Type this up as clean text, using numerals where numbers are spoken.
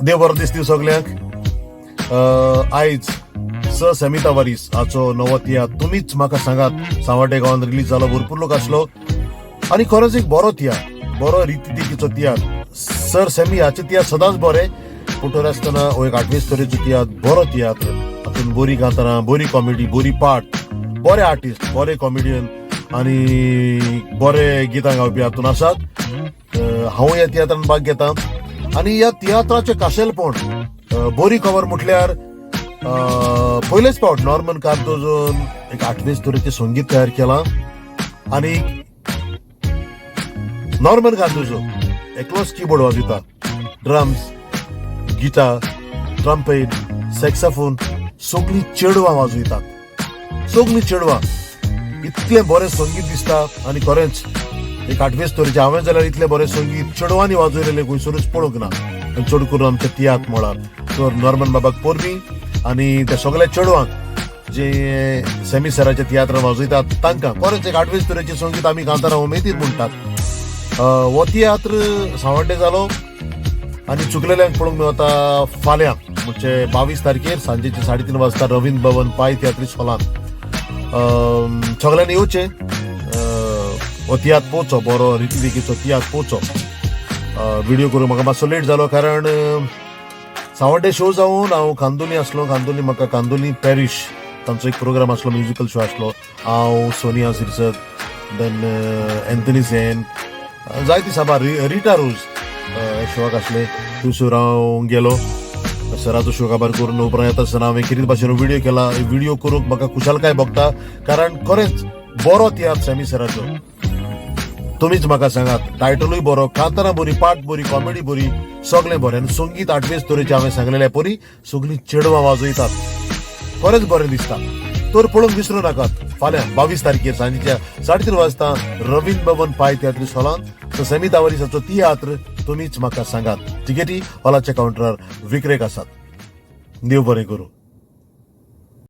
देव बरो दीस दिवं सगल्यांक. आयज स सॅमी तावारीस हाचो नवो तियात्र तुमीच म्हाका सांगात सांवाड्डे गांवांत रिलीज जालो. भरपूर लोक आसलो आनी खरोच एक बरो तियात्र, बरो रिती देखीचो तियात्र. सर सॅमी हाचे तियात्र सदांच बरे, पूण तर आसतना हो एक आठवेच तरेचो तियात्र, बरो तियात्र. हातून बरी कांतारां, बरी कॉमेडी, बरी पार्ट, बरे आर्टिस्ट, बरे कॉमेडियन आनी बरे गितां गावपी हातून आसात. हांव ह्या तियात्रान भाग घेता आनी ह्या तियात्राचें खाशेलपण, बरी खबर म्हटल्यार पयलेच फावट नॉर्मन कार्दोजोन एक आठवेच तरेचें संगीत तयार केलां आनी नॉर्मन कार्दोजो एकलोच किबोर्ड वाजयता. ड्रम्स, गिटार, ट्रम्पेट, सॅक्साफोन सगळीं चेडवां वाजयतात, सगळीं चेडवां. इतलें बरें संगीत दिसता आनी खरेंच एक आठवेच तरेचें. हांवें जाल्यार इतलें बरें संगीत चेडवांनी वाजयलेलें खंयसरूच पळोवंक ना आनी चड करून आमच्या तियात्र मळार. तर नॉर्मन बाबाक परबीं आनी त्या सगळ्या चेडवांक जे सॅमी सराच्या तियात्रान वाजयतात तांकां. खरेंच एक आठवेच तरेचें संगीत आमी कांतारां उमेदीन म्हणटात. हो तियात्र सांवड्डे जालो आनी चुकलेल्यांक पळोवंक मेवता फाल्यां, म्हणजे 22 तारखेर सांजेचे 3:30 वाजता रवींद्र भवन पाय तियात्रीस हॉलांत. सगळ्यांनी येवचें, हो तियात्र पोवचो, बरो रिती देखीचो तियात्र पोवचो. व्हिडिओ करूंक म्हाका मातसो लेट जालो कारण सांवड्डे शो जावन हांव कांदोली आसलो. कांदोली म्हाका कांदोली पॅरीश तांचो एक प्रोग्राम आसलो, म्युजिकल शो आसलो. हांव, सोनिया सिरसत, देन एन्थनी सेन, जायती साबार, रिटा रोज शोआक आसले. थंयसर हांव गेलो. सराचो शो काबार करून उपरांत येता आसतना हांवें कितें भाशेन व्हिडिओ केला. व्हिडिओ करूंक म्हाका खुशालकाय भोगता कारण खरेंच बरो तियात्र सॅमी सराचो तुमीच म्हाका सांगात. टायटलूय बरो, कांतारां बरी, पार्ट बरी, कॉमेडी बरी, सगळें बरें आनी संगीत आठवेच तरेचें. हांवें सांगलेलें परी सगळीं चेडवां वाजयतात, खरेंच बरें दिसता. तर पळोवंक विसरूं नाकात, फाल्यां 22 तारखेर सांजेच्या 3:30 वाजता रवींद्र भवन पाय तियात्रीस हॉलांत सॅमी तावारीसाचो तियात्र तुमीच म्हाका सांगात. तिकेटी हॉलाच्या कावंटरार विक्रेक आसात. देव बरें करूं.